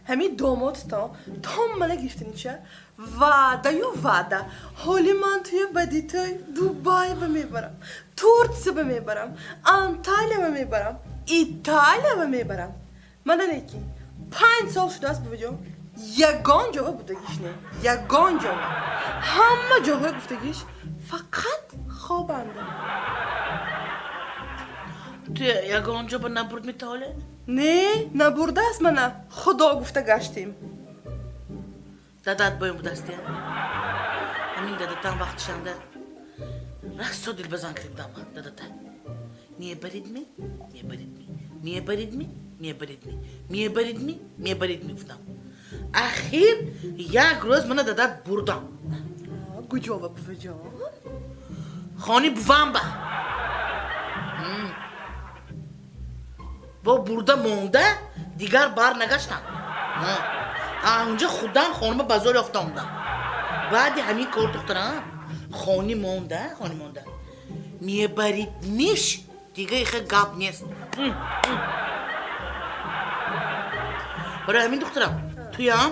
Ҳамин домодтон то мана гирифтанича ваъдаю ваъда. Ҳоли ман туя бади тӯй Дубай ба мебарам, Турция ба мебарам, Анталия ба мебарам, Италия ба мебарам. Мана неки 5 сол шудааст, буваҷон, ягон ҷоа будагиш не, ягон ҷоа. Ҳама ҷоҳои гуфтагиш фақат хобанда. Ту ягон ҷо ба набурд метаволе? Не, набурдааст мана, худо гуфта гаштем. Дадат боем будастия. Ҳамин дадатам вақтишанда расо дилбазан кирдам дадата. Мебаридми, мебаридми, мебаридми, мебаридми, мебаридми, мебаридми гуфтам. Ахир як рӯз мана дадат бурдам. Куҷова, буваҷон? Хони бувам ба. Бо бурда монда, дигар бар нагаштам. Унҷа худам хонама ба зор ёфта омадам. Баъди ҳамин кор, духтарам, хони монда, хони монда. Мебарид ниш, дига ихе гап нест. Барои ҳамин, духтарам, туям